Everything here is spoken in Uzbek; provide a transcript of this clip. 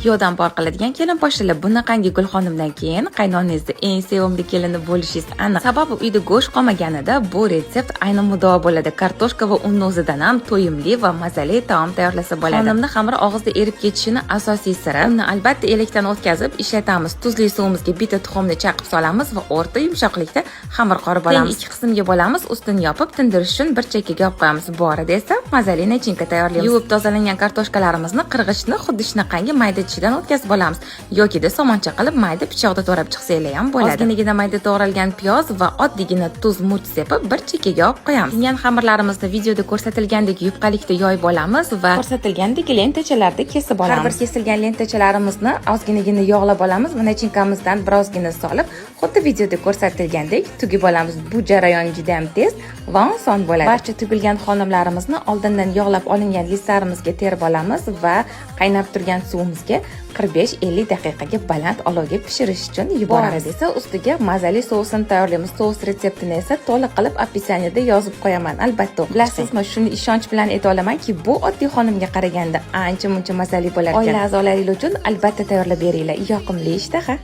Kuyovdan bor qiladigan kelin poshalar. Bunaqangi Gulxonimdan keyin qaynonangizni eng sevimli kelini bo'lishingiz aniq. Sababi uyda go'sht qolmaganida bu retsept ayni muddao bo'ladi. Kartoshka va unni o'zidan ham to'yimli va mazali taom tayyorlasa bo'ladi. Xonimni xamiri og'izda erib ketishini asosiy siri: unni albatta elakdan o'tkazib ishlatamiz. Tuzli suvimizga bitta tuxumni chaqib solamiz va o'rta yumshoqlikda xamir qorib olamiz. Ikki qismga bo'lamiz, ustini yopib, tindirish uchun bir chekkaga olib qo'yamiz. Bu orada esa mazali nachinka tayyorlaymiz. Yuvib tozalangan kartoshkalarimizni qirg'ichni xuddi shunaqangi mayda tishidan o'tkazib olamiz yokida somoncha qilib mayda pichoqda to'g'rab chiqsanglar ham bo'ladi. Ozginagina mayda to'g'ralgan piyoz va oddiygina tuz, murch sepib, bir chekkaga olib qo'yamiz. Tingan xamirlarimizni videoda ko'rsatilgandek yupqalikda yoyib olamiz va ko'rsatilgandek lentachalarda kesib olamiz. Har bir kesilgan lentachalarimizni ozginagina yog'lab olamiz va nachinkamizdan birozgina solib, xuddi videoda ko'rsatilgandek tugib olamiz. Bu jarayon juda ham tez va oson bo'ladi. Barcha tugilgan xonimlarimizni oldindan yog'lab olingan listlarimizga terib olamiz va qaynab turgan suvimizga 45-50 daqiqaga baland olovga pishirish uchun yuboramiz. Esa ustiga mazali sousini tayyorlaymiz. Sous retseptini esa to'liq qilib описание da yozib qo'yaman, albatta o'qib. Bilasizmi, shuni ishonch bilan ayta olamanki, bu oddiy xonimga qaraganda ancha muncha mazali bo'lar ekan. Oila a'zolaringiz uchun albatta tayyorlab beringlar. Yoqimli ishtaha.